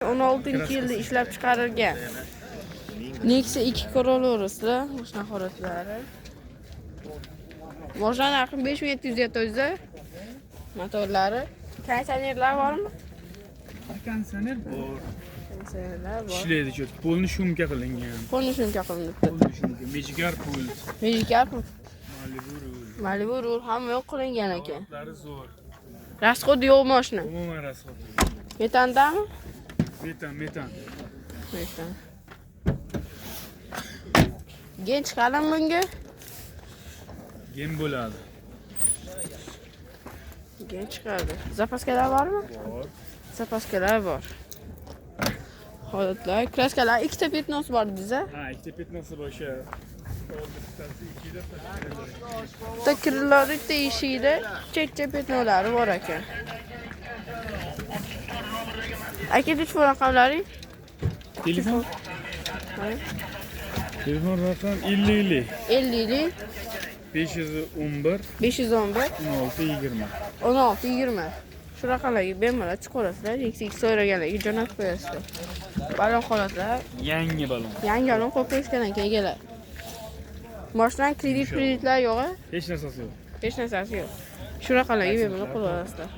2016-yilda ishlab chiqarilgan. Nexia 2 ko'raverasizlar, mashina holatlari. Mashina narxi 5700 motorlari. Konditsionerlar bormi? Konditsioner bor. Konditsionerlar bor. Ishlaydi чётко. Полный шумка qilingan. Полный шумка qilinibdi. Полный шумка. Mejigar pult. Mejigar pult. Malibu rul. Malibu rul, hamma yo'q qilingan ekan. Holatlari zo'r. Расход yo'q mashina. Umuman расход yo'q. Metandami? Metan, metan. Metan. Gen chiqadimi bunga? Gen bo'ladi. Gen chiqadi. Запаска lar bormi? Bor. Запаска lar bor. Holatlar, краска lar, ikkita пятно si bor dedingiz-a? Ha, ikkita пятно si bor o'sha. Oldi bittasi ikkida. Bitta крыло da, bitta eshigida chet пятно lari bor ekan. Aka, telefon raqamlaring? Telefon? Ha? Telefon raqam 50 50. 50 511. 511. 16 20. 16 20. Shu raqamlarga bemalol chiqaverasizlar. Nexia 2 so'raganlarga jo'natib qo'yasizlar. Balon holatlar. Yangi balon. Yangi balon qo'yib qo'yishgan ekan egalar. Moshinani kredit kreditlar yo'q a? Hech narsasi yo'q. Hech narsasi yo'q. Shu raqamlarga bemalol qo'yib olasizlar.